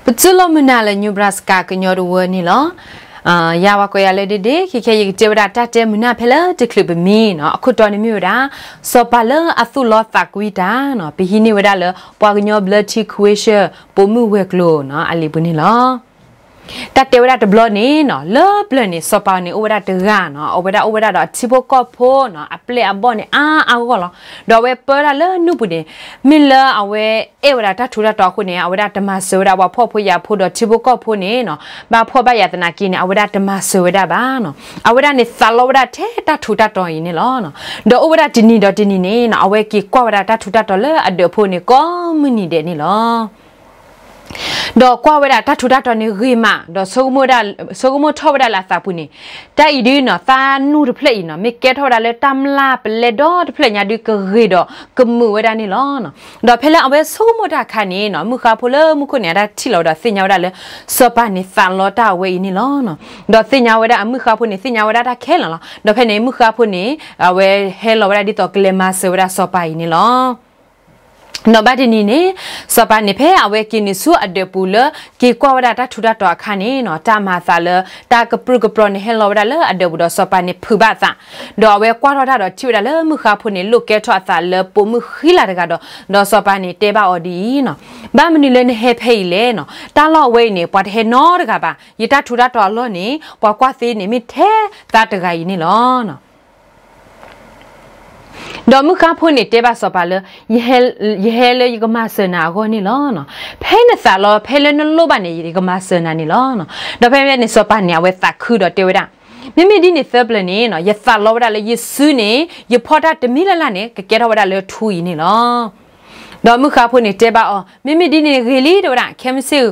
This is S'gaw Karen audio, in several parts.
ပတူၢ်လိာ်မုာ်နၤလၢ Nebraska ကညီတဝၢန့ၣ်လီၤ. ယၤဝဲကိးယၤလၢဒ့ဒ့, ခဲခဲယကတဲဝဲဒၣ်တၢ်တဲမုာ်နၢ်ဖဲလၢတချုးပမံနီၤ, အခိၣ်တီန့ၣ်မ့ၢ်ဝဲဒၣ် စီၤပၤလၢအသူၣ်လီသးကွံတၢ်နီၤ, ပဟံးန့ၢ်ဝဲဒၣ်လၢ ပှၤကညီဘျၢထံ ခွ့ရှၢၣ် ပိာ်မုၣ်ဝဲၤကျိၤနီၤ အလံာ်ပူၤန့ၣ်လီၤ. တၢ်တဲဝဲဒၣ်တဘျီန့ၣ်နီၤ, လၢပျၢၤန့ၣ် စီၤပၤန့ၣ် အိၣ်ဝဲဒၣ်တဂၤနီၤ, အဝဲဒၣ်အိၣ်ဝဲဒၣ်ဒီးအထံဖိကီၢ်ဖိနီၤ, အပျဲၢ်အဘီၣ်န့ၣ် အါအါဂီၢ်ဂီၢ်လီၤ. ဒီးအဝဲပၢတၢ်လၢနူၢ်ပူၤန့ၣ်, မ့ၢ်လၢအဝဲအဲၣ်ဝဲဒၣ်တၢ်ထူးတၢ်တီၤအဃိန့ၣ်, အဝဲဒၣ်တမၤစၢၤဝဲဒၣ်ပှၤဖှီၣ်ဖိယာ်ဖိဒီးထံဖိကီၢ်ဖိန့ၣ်နီၤ, ဘၣ်ဖှီၣ်ဘၣ်ယာ်သနာ်က့န့ၣ် အဝဲဒၣ်တမၤစၢၤဝဲဒၣ်ဘၣ်နီၤ. အဝဲဒၣ်န့ၣ်သးလီဝဲဒၣ်ထဲတၢ်ထူးတၢ်တီၤအံၤန့ၣ်လီၤ. ဒီးအိၣ်ဝဲဒၣ်တနံၤဒီးတနံၤန့ၣ်နီၤ, အဝဲက့ၤကွၢ်ဝဲဒၣ်တၢ်ထူးတၢ်တီၤလၢအဒၢးဖိန့ၣ် ကိးမုၢ်နံၤဒဲးန့ၣ်လီၤ. ဒီးကွၢ်ဝဲဒၣ်တၢ်ထူးတၢ်တီၤန့ၣ်ဂ့ၤမး, ဒီးဆိကမိၣ်ထီၣ်ဝဲဒၣ်လၢအသးပူၤန့ၣ်, တၢ်အံၤဒုနီၤ, သးနူၢ်တဖျၢၣ်အံၤနီၤ, မ့ၢ်ကဲထီၣ်ဝဲဒၣ်လၢတၢ်မျၢ်ပလဲဒီတဖျၢၣ်ညါဒု ကဂ့ၤဒီးကမုာ်ဝဲဒၣ်န့ၣ်လီၤ. ဒီးဖဲလၢအဝဲဆိကမိၣ်တၢ်အခါန့ၣ်နီၤ, မုၣ်ဃါဖိလၢမူခိၣ်န့ၣ် အတၢ်ထံၣ်လီၤဝဲဒီးသ့ၣ်ညါဝဲဒၣ်လၢ စီၤပၤန့ၣ်သးလီတၢ်အဝဲအံၤန့ၣ်လီၤ. ဒီးသ့ၣ်ညါဝဲဒၣ်အမုၣ်ဃါဖိန့ၣ် သ့ၣ်ညါဝဲဒၣ်တၢ်ခဲလၢာ်လီၤ. ဒီးဖဲန့ၣ် မုၣ်ဃါဖိန့ၣ် အဝဲဟဲလီၤဝဲဒၣ်ဒ်သိးကလဲၤမၤစၢၤဝဲဒၣ်စီၤပၤအံၤန့ၣ်လီၤ. ဒီးဘၣ်တနံၤန့ၣ်, စီၤပၤန့ၣ်ဖဲအဝဲက့ၤနုာ်ဆူအဒၢးပူၤလၢ က့ၤကွၢ်ဝဲဒၣ်တၢ်ထူးတၢ်တီၤအခါန့ၣ်နီၤ, တၢ်မၤအသးလၢ တၢ်ကပြုၢ်ကပြီၤန့ၣ် ဟဲလီၤဝဲဒၣ်လၢအဒၢးပူၤဒီးစီၤပၤန့ၣ်ဖုးဘၣ်အသး, ဒီးအဝဲကွၢ်ထီၣ်တၢ်ဒီးထံၣ်ဝဲဒၣ်လၢမုၣ်ဃါဖိန့ၣ် လိၣ်ကဲထီၣ်အသးလၢပိာ်မုၣ်ဃံလၤတဂၤဒီး, ဒီးစီၤပၤန့ၣ်တဲဘၣ်အီၤဒ်အံၤနီၤ, ဘၣ်မနုၤလၢနဟဲဖဲအံၤလဲၣ်နီၤ, တၢ်လီၢ်အဝဲအံၤန့ၣ် ပှၤတဟဲနီတဂၤဘၣ်, ယတၢ်ထူးတၢ်တီၤအလီၢ်န့ၣ် ပှၤကွၢ်သ့န့ၣ်မ့ၢ်ထဲသးတဂၤအံၤန့ၣ်လီၤ. ဒီးမုၣ်ဃါဖိန့ၣ်တဲဘၣ်စီၤပၤလၢ ယဟဲလၢယကမၤစၢၤနၤအဂီၢ်န့ၣ်လီၤ. ဖဲနသးလီ ဖဲလၢနလိၣ်ဘၣ်န့ၣ် ယကမၤစၢၤနၤန့ၣ်လီၤ. ဒီးဖဲန့ၣ်စီၤပၤန့ၣ် အဝဲသးခုဒီးတဲဝဲဒၣ်, မ့မ့ၢ်ဒ်န့ၣ်သၢပျၢၤန့ၣ် ယသးလီဝဲဒၣ်လၢယစုန့ၣ် ယဖီၣ်တၢ်တမံၤလၢ်လၢ်န့ၣ် ကကဲထီၣ်ဝဲဒၣ်လၢထူအံၤန့ၣ်လီၤ. ဒီးမုၣ်ဃါဖိန့ၣ်တဲဘၣ်အီၤ, မ့မ့ၢ်ဒ်န့ၣ်ဂ့ၤလံ တဲဝဲဒၣ်, ခဲမုၢ်ဆ့ၣ်,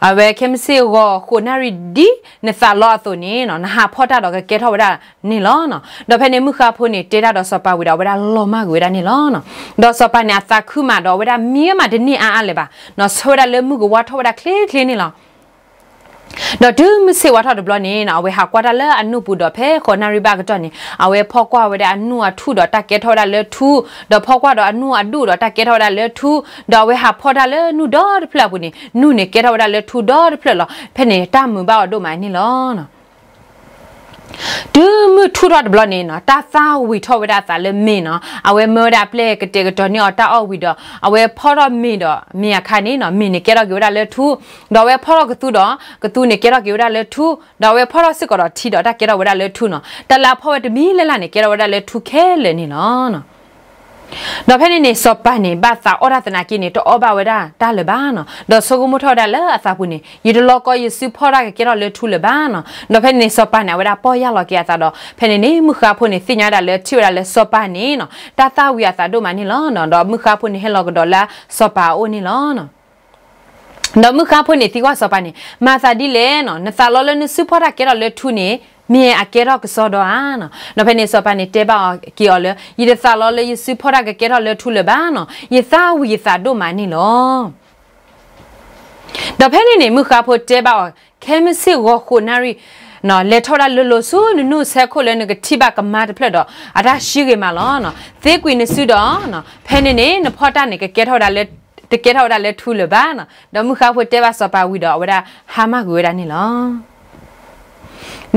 အဝဲခဲမုၢ်ဆ့ၣ်ဂီၤဃိးနၣ်ရံၣ်ဒ်နသးလီအသိးန့ၣ် နဟးဖီၣ်တၢ်ဒီးကကဲထီၣ်ဝဲဒၣ်န့ၣ်လီၤ. ဒီးဖဲန့ၣ်မုၣ်ဃါဖိန့ၣ်တဲတၢ်ဒီးစီၤပၤဝံၤဒီး အဝဲဒၣ်လီၤမၢ်ကွံာ်ဝဲဒၣ်န့ၣ်လီၤ. ဒီးစီၤပၤန့ၣ်အသးခုမးဒီး အဝဲဒၣ်မံမးတန့ၢ်အါအါလၢၤဘၣ်, ဆၢဝဲဒၣ်လၢမုၢ်ကဝါထီၣ်ဝဲဒၣ်ချ့ချ့န့ၣ်လီၤ. ဒီးတုၤမုၢ်ဆ့ၣ်ဝါထီၣ်တဘျီန့ၣ် အဝဲဟးကွၢ်တၢ်လၢအနူၢ်ပူၤဒီး ဖဲဃိးနၣ်ရံၣ်ဘၣ်အကတီၢ်န့ၣ် အဝဲဖီၣ်ကွၢ်ဝဲဒၣ်အနူၢ်အထူၣ်ဒီးတၢ်ကဲထီၣ်ဝဲဒၣ်လၢထူ, ဒီးဖီၣ်ကွၢ်ဒီးအနူၢ်အဒူၣ်ဒီးတၢ်ကဲထီၣ်ဝဲဒၣ်လၢထူ, ဒီးအဝဲဟးဖီၣ်တၢ်လၢနူၢ်ဒီတဖျၢၣ်အပူၤန့ၣ် နူၢ်န့ၣ်ကဲထီၣ်ဝဲဒၣ်လၢထူဒီတဖျၢၣ်လီၤ. ဖဲန့ၣ်တၢ်မုာ်ဘၣ်အီၤဒိၣ်မးန့ၣ်လီၤ. တုၤမုၢ်ထူၣ်ထီၣ်တဘျီန့ၣ် တၢ်သၣ်ဝံၤထီၣ်ဝဲဒၣ်အသးလၢမ့ၤနီၤ, အဝဲမၢဝဲဒၣ်အပျဲၢ်ကတဲာ်ကတီၤန့ၢ်အီၤတၢ်အီၣ်ဝံၤဒီး အဝဲဖီၣ်ထီၣ်မ့ၤဒီး မ့ၤအခါန့ၣ် မ့ၤန့ၣ်ကဲထီၣ်က့ၤဝဲဒၣ်လၢထူ, ဒီးအဝဲဖီၣ်ထီၣ်ကသူဒီး ကသူန့ၣ်ကဲထီၣ်က့ၤဝဲဒၣ်လၢထူ, ဒီးအဝဲဖီၣ်ထီၣ်စ့ၢ်ကီးဒီးထံဒီးတၢ်ကဲထီၣ်ဝဲဒၣ်လၢထူနီၤ, တၢ်လၢအဖီၣ်ဝဲတမံၤလၢ်လၢ်န့ၣ် ကဲထီၣ်ဝဲဒၣ်လၢထူခဲလၢာ်န့ၣ်လီၤ. ဒီးဖဲန့ၣ်န့ၣ် စီၤပၤန့ၣ် ဘၣ်သးအီၣ်တၢ်သနာ်က့န့ၣ် တအီၣ်ဘၣ်ဝဲဒၣ်တၢ်လၢၤဘၣ်နီၤ, ဒီးဆိကမိၣ်ထီၣ်ဝဲဒၣ်လၢအသးပူၤန့ၣ် ယတလီၤကီယစုဖီၣ်တၢ်ကကဲထီၣ်လၢထူလၢၤဘၣ်နီၤ. ဒီးဖဲန့ၣ်န့ၣ် စီၤပၤန့ၣ် အဝဲဒၣ်ပီၢ်ယၢ်လီၤက့ၤအသးဒီး ဖဲန့ၣ်န့ၣ် မုၣ်ဃါဖိန့ၣ် သ့ၣ်ညါဝဲဒၣ်လၢထံၣ်ဝဲဒၣ်လၢစီၤပၤန့ၣ်နီၤ တၢ်သၣ်ဝံၤအသးဒိၣ်မးန့ၣ်လီၤ. ဒီးမုၣ်ဃါဖိန့ၣ် ဟဲလီၤကဒီးလၢစီၤပၤအအိၣ်န့ၣ်လီၤ. ဒီးမုၣ်ဃါဖိန့ၣ် သံကွၢ်စီၤပၤန့ၣ် မၤသးဒ်လဲၣ်နီၤ, နသးလီလၢနစုဖီၣ်တၢ်ကဲထီၣ်လၢထူန့ၣ် မ့ၢ်အကဲထီၣ်ကစီဒီဧါနီၤ. ဒီးဖဲန့ၣ်စီၤပၤန့ၣ် တဲဘၣ်အီၤက့ၤအီၤလၢ ယတသးလီလၢယစုဖီၣ်တၢ်ကကဲထီၣ်လၢထူလၢၤဘၣ်နီၤ, ယသၣ်ဝံၤယသးဒိၣ်မးန့ၣ်လီၤ. ဒီးဖဲန့ၣ်န့ၣ် မုၣ်ဃါဖိတဲဘၣ်အီၤ, ခဲမုၢ်ဆ့ၣ်ဂီၤဃိးနၣ်ရံၣ် လဲၤထီၣ်ဝဲဒၣ်လိၤလိၤဆူနနူၢ်ဆဲခိၣ်လၢနကထံၣ်ဘၣ်ကမါတဖျၢၣ်ဒီး အတၢ်ဟံးဂ့ၤမးလီၤ. သ့ကွံာ်နစုဒီး ဖဲန့ၣ်န့ၣ် နဖီၣ်တၢ်န့ၣ် ကကဲထီၣ်ဝဲဒၣ်လၢ တကဲထီၣ်ဝဲဒၣ်လၢထူလၢၤဘၣ်နီၤ. ဒီးမုၣ်ဃါဖိတဲဘၣ်စီၤပၤဝံၤဒီး အဝဲဒၣ်ဟါမၢ်ကွံာ်ဝဲဒၣ်န့ၣ်လီၤ.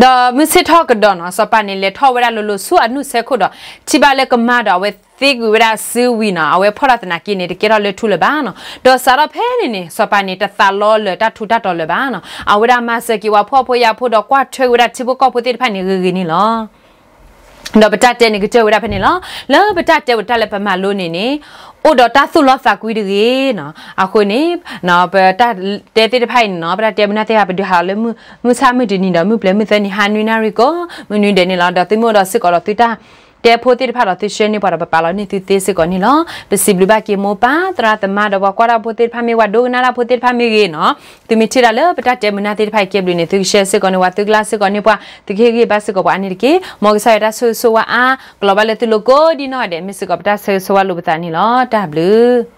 ဒီးမုၢ်ဆ့ၣ်ထီၣ်ကဒီးနီၤ, စီၤပၤန့ၣ် လဲၤထီၣ်ဝဲဒၣ်လိၤလိၤဆူအနူၢ်ဆဲခိၣ်ဒီး ထံၣ်ဘၣ်လၢကမါဒီး အဝဲသ့ကွံာ်ဝဲဒၣ်စုဝံၤနီၤ, အဝဲဖီၣ်တၢ်သနာ်က့န့ၣ် တကဲထီၣ်လၢထူလၢၤဘၣ်နီၤ. ဒီးစးထီၣ်ဖဲန့ၣ်န့ၣ် စီၤပၤန့ၣ် တသးလီလၢၤတၢ်ထူးတၢ်တီၤလၢၤဘၣ်နီၤ. အဝဲဒၣ်မၤစၢၤက့ၤပှၤဖှီၣ်ဖိယာ်ဖိဒီး ကွၢ်ထွဲက့ၤဝဲဒၣ်ထံဖိကီၢ်ဖိသ့ၣ်တဖၣ်န့ၣ် ဂ့ၤဂ့ၤန့ၣ်လီၤ. ဒီးပတၢ်တဲန့ၣ်ကတၢၢ်ဝဲဒၣ်ဖဲန့ၣ်လီၤ. လၢပတၢ်တဲဝဲတၢ်လၢပမၤလိန့ၣ်န့ၣ် အိၣ်ဒီးတၢ်သူၣ်လီသးကွံတဂ့ၤနီၤ. အဃိန့ၣ် ပတၢ်တဲသ့ၣ်တဖၣ်အံၤန့ၣ်နီၤ, ပတၢ်တဲမုၢ်နၤသ့ၣ်တဖၣ် ပဒုးဟးလီၤလၢမုၢ်ဆၣ်မုၢ်တနံၤဒီး မုၢ်ပျဲၤမုၢ်သၢနံၤ ဟါနွံနၣ်ရံၣ်ကိး မုၢ်နွံဒဲးန့ၣ်လီၤ. ဒီးသုမ့ၢ်အိၣ်ဒီးစ့ၢ်ကီးဒီးသုတၢ်တဲဖိသ့ၣ်တဖၣ်ဒီး သုဆှၢန့ၢ်ပှၤဒီး ပပာ်လီၤန့ၢ်သုသ့စ့ၢ်ကီးန့ၣ်လီၤ. ပစံးဘျုးဘၣ်က့ၤမိၢ်ပၢ်သရၣ်သမါဒီး ပှၤကွၢ်တၢ်ဖိသ့ၣ်တဖၣ်မ့ၢ်ဂ့ၤ ပှၤဒိကနၣ်တၢ်ဖိသ့ၣ်တဖၣ်မ့ၢ်ဂ့ၤနီၤ, သုမ့ၢ်ထံၣ်ဒၣ်လၢပတၢ်တဲမုၢ်နၤသ့ၣ်တဖၣ်အံၤကဲဘျုးန့ၣ် သုကshareစ့ၢ်ကီးန့ၢ်ပှၤ, သုကlikeစ့ၢ်ကီးန့ၢ်ပှၤ, သုကဟ့ၣ်ဂံၢ်ဘါစ့ၢ်ကီးပှၤအါန့ၣ်တက့ၢ်. မ်ကစၢ်ယွၤတၢ်ဆိၣ်ဂ့ၤဆိၣ်ဝါအါကလီၤဘၣ်လၢသုလိၤကိးဒံနီၢ်ဂၤဒဲး မ့ၢ်စ့ၢ်ကီးပတၢ်ဆၢဂ့ၤဆၢဝါလိာ်ပသးန့ၣ်လီၤ. တၢ်ဘျုး